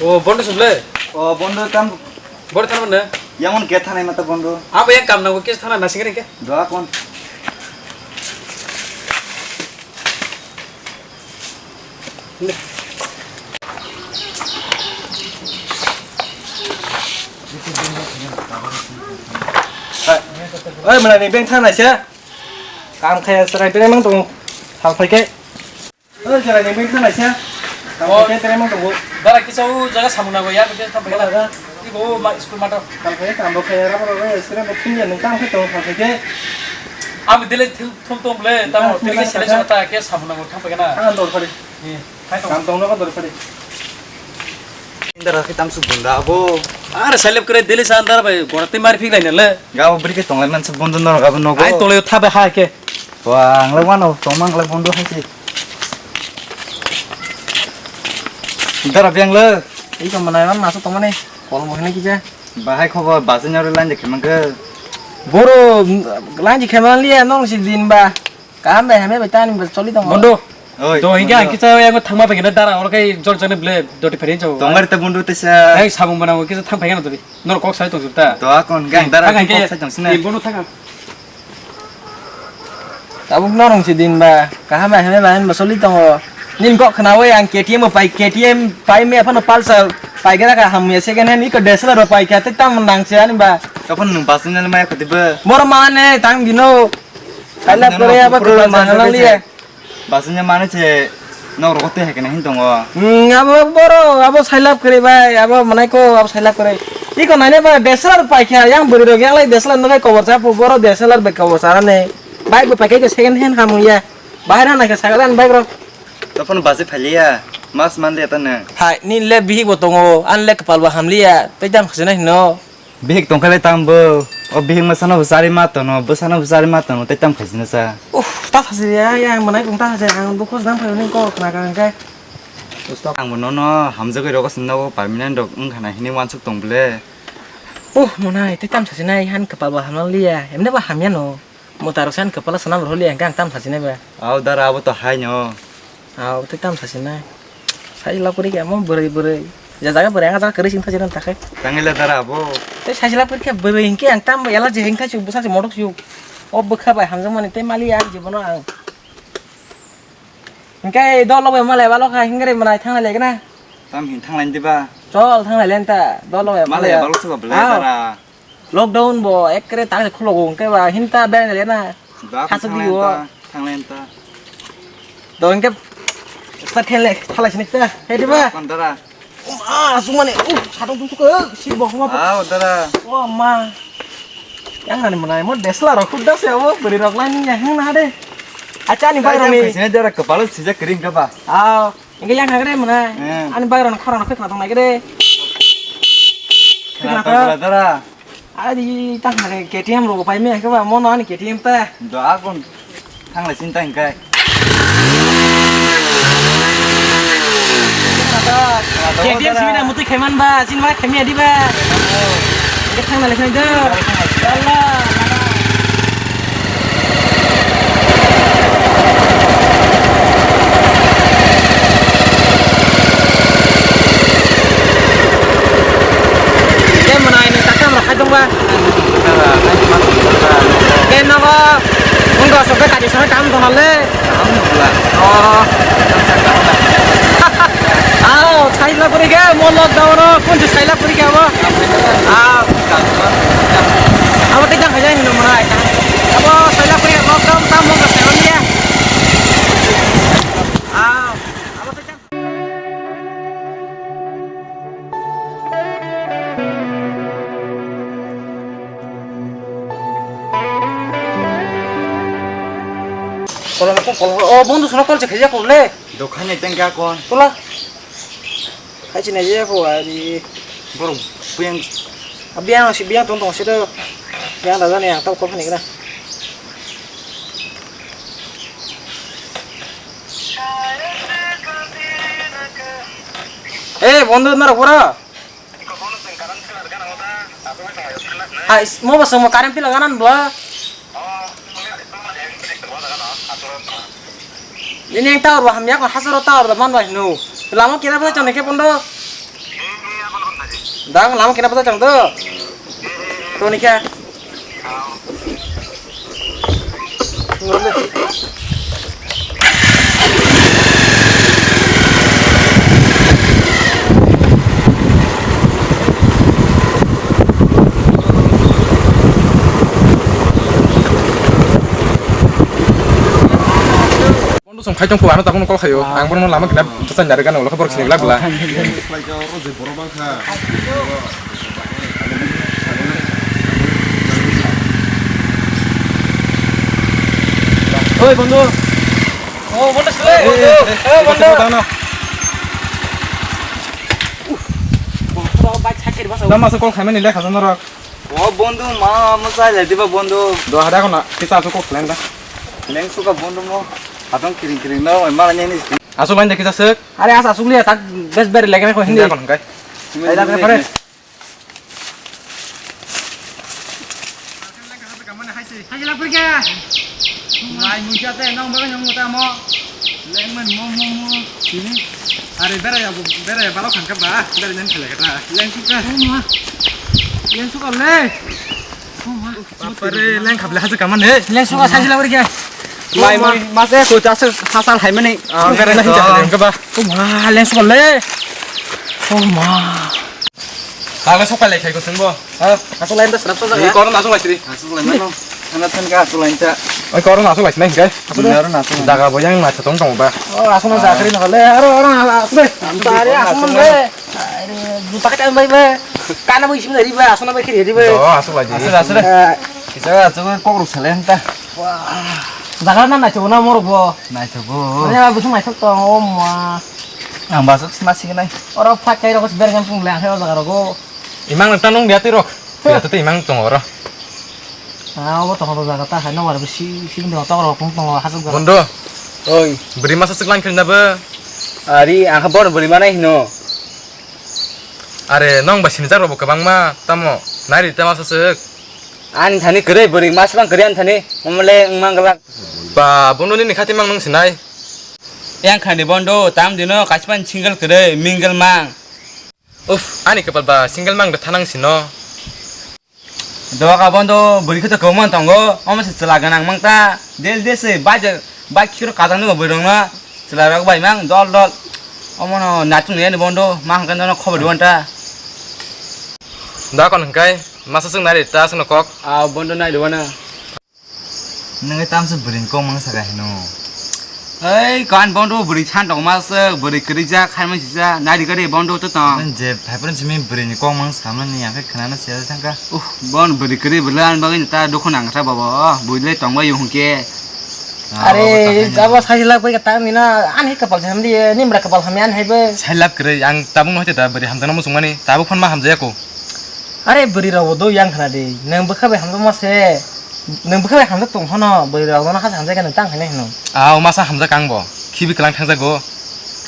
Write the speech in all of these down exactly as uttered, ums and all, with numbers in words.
O, bondo sumle? O, bondo tam. Bondo thanai mane? Yamon ke thanai mata bondo. Abo yang kam nango, kes thanai nasing ring ke? Doa kon. Oi, mala ni beng thanai se. Kam khaya serai tere mang tong. Thal phai ke. Oi, serai ni beng thanai se. Kam khaya tere mang tong. Dara kisa o jaga samung nago ya, beke tham phai na. Ibo ma school mato. Thal phai kam bo khaya ra bo oi, serai bo phinya nang kam khe tong thal phai ke. Ami dele thil thum tong ble, tamo tiri ke sele sota ke samung nago tham phai na. Ang dor phari. Kam tong nogo dor phari. Indara khe tam suk bunda abo. Are seleb kre deli sa andar bai gora te mar phik laina le. Gabo bri khe tong lai man suk bondo norok abo nogo. Ai tole thabe ha ke. Wa ang le wano tong mang le bondo hai se. Indara biang le. Ei tong manai man maso tong mani. Kol mo hene kija. Bahai khobor basi nyori line de khemang ke. Boro line de khemang liya nong si din ba. Kaham bai hamya bai tani bai choli tongo. Bondo. Oi, do hingke bondo. Ang kisa yang thangma bai kena dara oro kai jor jani ble doti phari chau. Tongari ta bondo tesa. Ai samung bana kisa thang phai kena dori. Nor kok sai tong ta. To akon gang dara kok sai tong sina. Bondo thang. Tabuk norong si din ba kaham bai hamya bai ba choli tongo. Nin kok khna oi ang K T M pai K T M pai me aphano Pulsar pai gara ka hamya second hand iko D S L R pai kya te tam nang se ani ba. Kapon nung pasinal mai ko dibe. Bor mane tang dino. Sailap kore abo to janang liya. Basanya mane se nok rok twi hai kena hin tongo. Hmm, abo boro abo sailap kore bai, abo manai ko abo sailap kore. Iko naine ba D S L R pai kha yang bwrwi rok yang lai D S L R no bai kobor cha pu boro D S L R bai kobor cha ne. Bike bo pai kha second hand khamung ya. Bahai rana khe sagadan bike rok. Topon basi phaliya. Mas man de ta nang. Hai ni le bihik bo tongo, an le kwpal bo hamliya. Tei jam khajana hino. Bihik tongkha le tamo, o bihik masano bo chari ma tono, bwsano bo chari ma tono, tei tamo khaisino sa. Uff, ta thasi ya, ya, ang mwnai kung ta thasi, ang dukho jang phai ni kok khna ka hwnkhe. Ang bo nono hamjagwi rogo sini nogo permanent rok wngkha na hini wansuk tong bole. Uff, mwnai, tei tamo thasi nai, han kwpal bo hamya liya, emne bo hamya no. Mwta rok san kwpala swnam rw liya hwnkhe ang tam sasinai ba. Au dara abo to hai no. Au tei tam sasinai. Sai lab kwrwi khe amo bwrwi bwrwi. Ja jaga bwrwi ang jaga kwrwi sing thajina takhai. Tangila dara abo. Tei sai lab kwrwi khe bwrwi hwnkhe ang tam ela je hwnkhe su bwsa se modok su. O bwkha bai hamjakmani tei mali ang jibono ang. Hwnkhe dol bai malai balo kha hwnkhe mwnai thanglai lekna. Tam hin thanglai diba. Chol thanglai lenta dol bai malai balo suka belai dara. Lockdown bo ekkere tak se khulogo hwnkhe ba hinta beng le na. Ba hasu thang diyo. Lenta, thang lenta. Do hwnkhe start khe le thalai sini ta. He diba? Kon dara. Um, ah, sumane. Uh, sadong tung tuk. Si bo huma. Ah, dara. Oh, ma. Yang nani mana mo desla rok khudda se abo beri rok lain ya hang na de. Acha ni bai rok ni. Sini dara kepala sijak kering ke ba? Ah. Hingke yang hagre mwnai. Eh. Ani bagwi rok khorang khwtwma tong nai khe de. Khwtwma ta. Khwtwma ta. Adi ta hare K T M rok pai me khe ba mono ani K T M ta. Do akon thanglai sin ta hingkai. Khwtwma ta. Khwtwma ta. K T M simi da mutui khaiman ba, sin ma khaimi adi ba. Hingke thangna le khani do. Yalla. Tei mwnai nwng takam rok hai tongba. Tei nogo wngkha sok khe kati songwi kaham tongna le. Oh. Aw, sai la puri khe mo lockdown o kun sai la puri khe abo. Aw. Abo tei jang khaijak hino mwnai. Abo sai la puri lockdown tam mo khe sai ya. Aw. Abo tei jang Kolom ko kol o bondhu sono kol se khaijak kol le. Dokhani tengka kon. Tola. Hai chini je ko ari. Borok buyang. Abiyang si biyang tong tong sito. Biyang daga ni ang tau kol khani kena. Eh, bondhu norok pura. Hai, mo bo songmo current pila ganan bla. Ini yang tower ba hamya kon hasoro tower da man ba hino. Lama kira pula chone ke pondo. Dang lama kena pasa chang do. Toni kya? Bondo song khai tong kho, ano tabuk no call khayo. Ang bono lama kena chachai nari gana ulo khe borok sini glak bla. Oi, bondo. Oh, bondo sile. Eh, bondo. Lama se call khaimani lekha jano rok. O bondo, ma, ma chai lai diba bondo. Do hada kono kisa asu kok lenda. Leng suka bondo mo. Atong kiring kiring no, ma la nyani. Asu lain de kisa sek. Are asa asuk liya tak bes beri lagi ko hindi. Hindi kon kai. Ai dak pare. Hai lak pergi. Lai muja te nong bagai nong muta mo. Leng man mo mo mo. Sini. Are bera ya bera ya balok khangka ba. Bera nen khale kata. Leng suka. Leng suka le. Bapare, leng khable hasu kaman he. Leng suka sai jila bari kya? Mai mai mase ko ta se hasal hai mani. Ah, bera to. Kaba. Oh ma, leng suka le. Oh ma. Kala soka le khai ko sengbo. Ha, asal lain ta serap soja. Ni koron asal lai sri. Asal lain no. Ana than ka asal lain ta. Oi koron asal lai sri nai kai. Asal lain ta. Daga boyang ma chatong tong ba. Oh, asal na jakri na le. Aro aro asal. Tare asal le. Are, juta ka chan bai ba. Kana bai sim dari ba, asana bai khiri ba. Oh, asuk lagi. Asuk, asuk. Eh, kisa asuk kok ruk sale hanta. Wah. Jaga na naithok na morok bo. Naithok bo. Are ba busung naithok to, oh ma. Ang ba asuk sma sing nai. Oro phak kai rok ber gam sung le, ang o jaga rok go. Imang ta nung dia ti rok. Dia ti imang tong oro. Ah, obo tong jaga ta hai no war bisi sing de to rok tong tong hasuk jaga. Bondo. Oi. Beri masa sik lang khirna ba. Ari, ang kha bor beri mana hino. Are, nong ba sinijak rok bo kwbangma, tamo? Nari tamo saswk? Ani thani kwrwi bwrwi, maswk ang kwrwi ani thani, omole wngma glak. Ba, bondo nini khati mang nung sinai? Yang khani bondo, tam dino, kaisa single kwrwi, mingle mang. Uff, ani kwpal ba, single mang da thanang sino. Doga bondo bwrwi khe to kwbangma tongo, omo se chwla gwnang mang ta. Del de se bai je, bai khiro kajak nw bwrwi rok no. Chwla rok bai mang dol dol. Omo no naithok ni ani bondo, ma hwnkhe nono khobor diwan ta. Da kon hwnkhe masa chwng nai ri ta aswk no kok. A bondo nai diwan na. Nwng tamse bwrwi ni kok mang saka hino. Ei, kan bondo bwrwi san tongma se, bwrwi kwrwi jak, khaimai sijak, nari gari bondo to tong. Nang je phaiphuru simi bwrwi ni kok mang samani, ang khe khwnana se thangka. Uh, bon bwrwi kwrwi bwrwi ani bagwi ta dukhu nang kha baba, bwrwi le tongbai yung hwnkhe. Are, abo saisi lak bai ka tang nina, ani kapal hamdi, nimra kapal hamya ani haibe. Sai lak kwrwi, ang tabuk no hoite da bwrwi hamjakna muchungmani, tabuk phone ma hamjaya ko. Are bwrwi rok bo do yang khna di. Nwng bwkha bai hamjakma se. Nwng bwkha bai hamjak tong phano bwrwi rok no hasa hamjak khe nwng tang khainai hino. Aw masa hamjak ang bo. Khibi kwlang thangjago.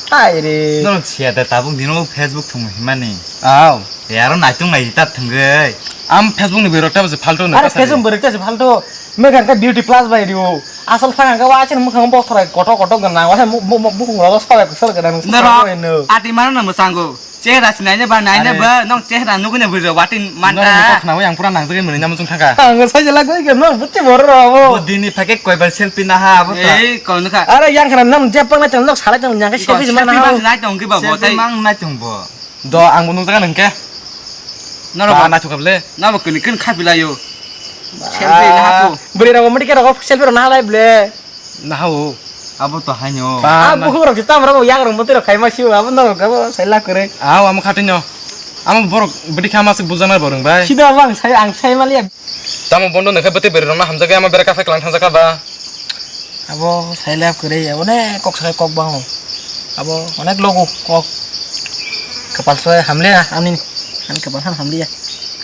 Hai re. Norok siya da tabuk dino Facebook thwngmung himani. Aw. Yaro naitung nai ta thwngwi. Am Facebook ni bwrwi rok ta bwse phalto no. Are Facebook bwrwi ta se phalto. Mekhan ka beauty plus bai rio. Asal thang ka wa chen mukhang bo thorai kotok kotok gana wa mu mu mu khung rok sabai kusal gana. Norok ati mano na musango. Chehra sinaina ba naina ba, nong chehra nugui na bwrwi rok watwi manta. Nong kok khnawi ang pura nangjagwi mwnwi na muchung thangkha. Ang sai jala goi ke nong buchi bor ro abo. Bo dini phake koi bar selfie na ha abo ta. Ei, koi nukha. Are yang khana nam jep pang na tong nok sala tong nyang ke selfie man ha. Nai tong ki ba bo tai. Mang nai tong bo. Do ang bo nukjaga nang ke. Noro ba na thukab le. Na bo kini kin khapi layo. Selfie na ha ko. Bwrwi rok mati ke rok selfie rok na halai ble. Nahao, abo to haino. Ah, bukhuk rok se tam rok yak rok motwi rok khaima sio, abo norok abo sai lak kwrwi. Aw, amo khatinyo. Amo borok bwtwi kha masuk bujana borong bai. Sida abo ang sai, ang sai maliya. Tamo bondo nokhe bwtwi bwrwi rokno hamjakya, amo bera kaphai kwlang thangjakha ba. Abo sai lak kwrwi, abo ne kok sai kok bango. Abo onek logo kok. Kapal soy hamle ani, ani kapal han hamliya.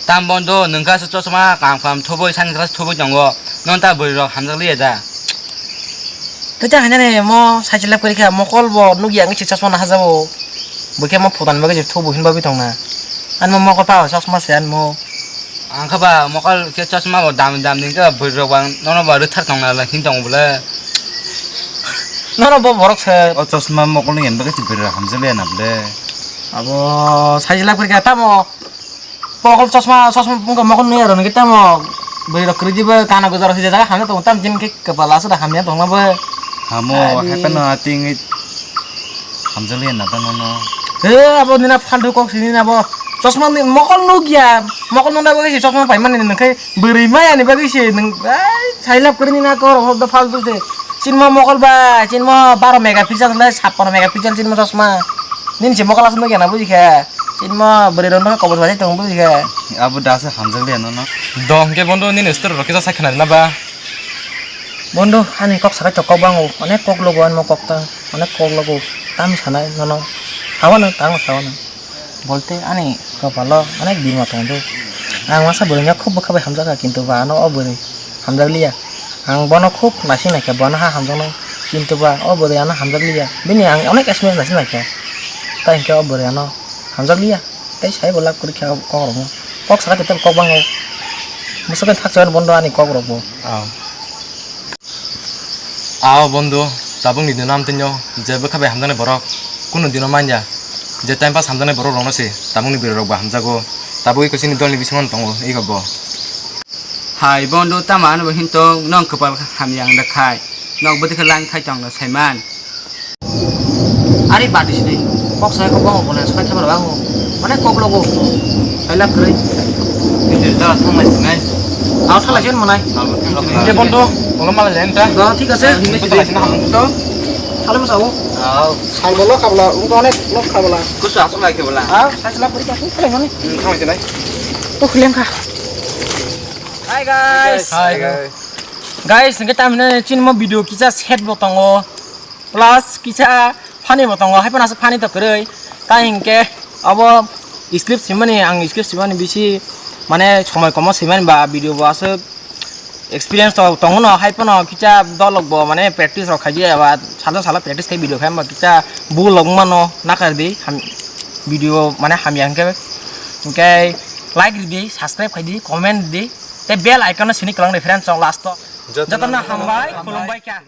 Tam bondo nungkha se chosma kam kam thoboi san kras thoboi tongo. Non ta bwrwi rok hamjakliya da. Tei ta hainani mo cycle lab kwrwi kha, mokol bo nukya wngwi se chosma nahajao. Bo khe mo photo ni bagwi se thubu hinba bai tongna. Ani mo mokol pa chosma se ani mo. Ang kha ba mokol khe chosma bo dam dam ni khe bwrwi rok bang nono ba rwthar tongna la hin tongo bole. Nono bo borok se. O chosma mokol ni bagwi se bwrwi rok hamjakle na bole. Abo cycle lab kwrwi kha tamo. Mokol chosma, chosma wngkha mokol nui aro nungkhe tamo bwrwi rok kwrwi dibo kana gujaro hija jaga hamya tongo tam jin khe kwpal aswk da hamya tongma bo. Hamo, Ani. Haikhe no ating hamjali na ta nono. He, abo nina faltu kok sini na bo. Chosma ni mokol nukya, mokol nuna bagwi se chosma paimani nungkhe bwrwi maya ni bagwi se nung, ai, sailap kwrwi nina kor hobda faltu se. Chinma mokol ba, chinma baro megapixel lai sapano megapixel chinma chosma. Nini se mokol aswk nukya na bujikha. Chinma bwrwi rok no kobor bai tong bujikha. Abo dasa hamjak le nono. Dong ke bondo nini story rok kisa sakna na ba. Bondo ani kok sakai to kok bango, onek kok logo anmo kok ta, onek kok logo. Tam sanai nono. Sawana tang sawana. Bolte ani kopalo onek bima tongdo. Ang masa bwrwi no khub bwkha bai hamjakha kintu ba ano o bwrwi hamjak liya. Ang bono khub naising naikha, bono ha hamjaknai. Kintu ba o bwrwi ano hamjak liya. Bini ang onek S M S naising naikha. Ta hinkhe o bwrwi ano hamjak liya. Tei sai bo lak kwrwi kha kok rok mo. Kok saka tete kok bango. Musa bai thak chawi bondo ani kok rok bo. Aw. Aw bondo, tabuk ni dino amtwino je bwkha bai hamjaknai borok kunu dino manya. Je time pass hamjaknai borok rokno se tabuk ni bwrwi rok bo hamjago. Tabuk iko chini dol ni bisingo tongo iko bo. Hai bondo tamo ano bo hinto nong kwpal hamya wng da khai. Nok bwtwi khe lang thai tong da saiman. Ari badi sini. Kok sai kok bango kone sai thapa bango. Mane kok logo. Sai lap kre. Ini dah thanglai sinai. Aw thalai sen manai. Ini bondo, bondo malah jain ta. Ga thik ase. Ini bondo lai sinai hamung. To. Thalai masa o. Aw. Sai bolo kabla, ungko onek lok kabla. Kusu asuk lai kabla. Aw, sai lap kre ka. Thalai mane. Hmm, thanglai sinai. To khuleng kha. Hi guys. Hi guys. Guys, hingke tamne chinmo video kisa set bo tongo. Plus kisa funny bo tongo, hai phano aswk funny to kwrwi. Ta hinkhe abo script simani, ang script simani bisi mane somoi komo simani ba video bo aswk experience to tongo no, hai phano kisa dolok bo mane practice rok khaidi aba salo salo practice khai video khai ba kisa bul lok mano nakar di ham-, video mane hamya hinkhe, hinkhe like ridi, subscribe khaidi, comment ridi, tei bell icon no sini kwlang di friends rok last o. Jotono hambai, khulumbai kha.